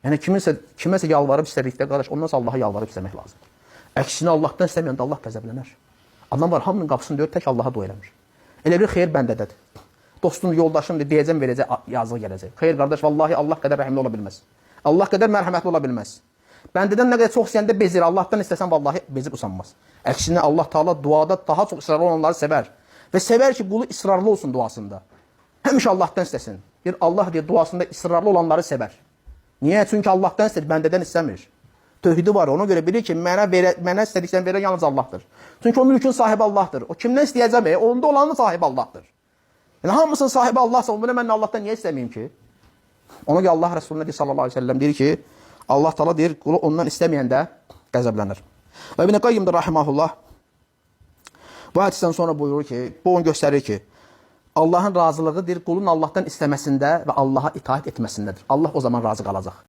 Yəni kiməsə yalvarıb istədikdə qardaş, ondan sonra Allaha yalvarıb istəmək lazımdır. Əksinə Allahdan istəməyəndə Allah qəzəblənər. Adam var, hamının qapısını döyür, tək Allaha dua eləmir. Elə bir xeyir bəndədədir. Dostun, yoldaşındır, deyəcəm, verəcək, yazığı gələcək. Xeyr qardaş, vallahi Allah qədər rəhimli ola bilməz. Allah qədər mərhəmətli ola bilməz. Bəndədən nə qədər çox istəyəndə bezir, Allahdan istəsən vallahi bezib usanmaz. Əksinə Allah Taala duada daha çox israrlı olanları sevər və sevər ki, qulu israrlı olsun duasında. Həmişə Allahdan istəsin. Bir Allah deyə duasında israrlı olanları sevər. Niyə? Çünki Allahdan istəyir, bəndədən istəmir. Tövhidi var. Ona görə bilir ki, mənə istədiklərini verən yalnız Allahdır. Çünki o mülkün sahibi Allahdır. O kimdən istəyəcəm? Onda olanın sahibi Allahdır. Yəni hamısının sahibi Allahsa, bunu mən Allahdan niyə istəməyim ki? Ona görə Allah Resulü deyir, sallallahu əleyhi və səlləm deyir ki, Allah Taala deyir, qulu ondan istəməyəndə qəzəblənir. Və İbn Qayyim də rahimehullah bu hədisdən sonra buyurur ki, bu onu göstərir ki, Allahın razılığıdır, qulun Allahdan istəməsində və Allaha itaat etməsindədir. Allah o zaman razı qalacaq.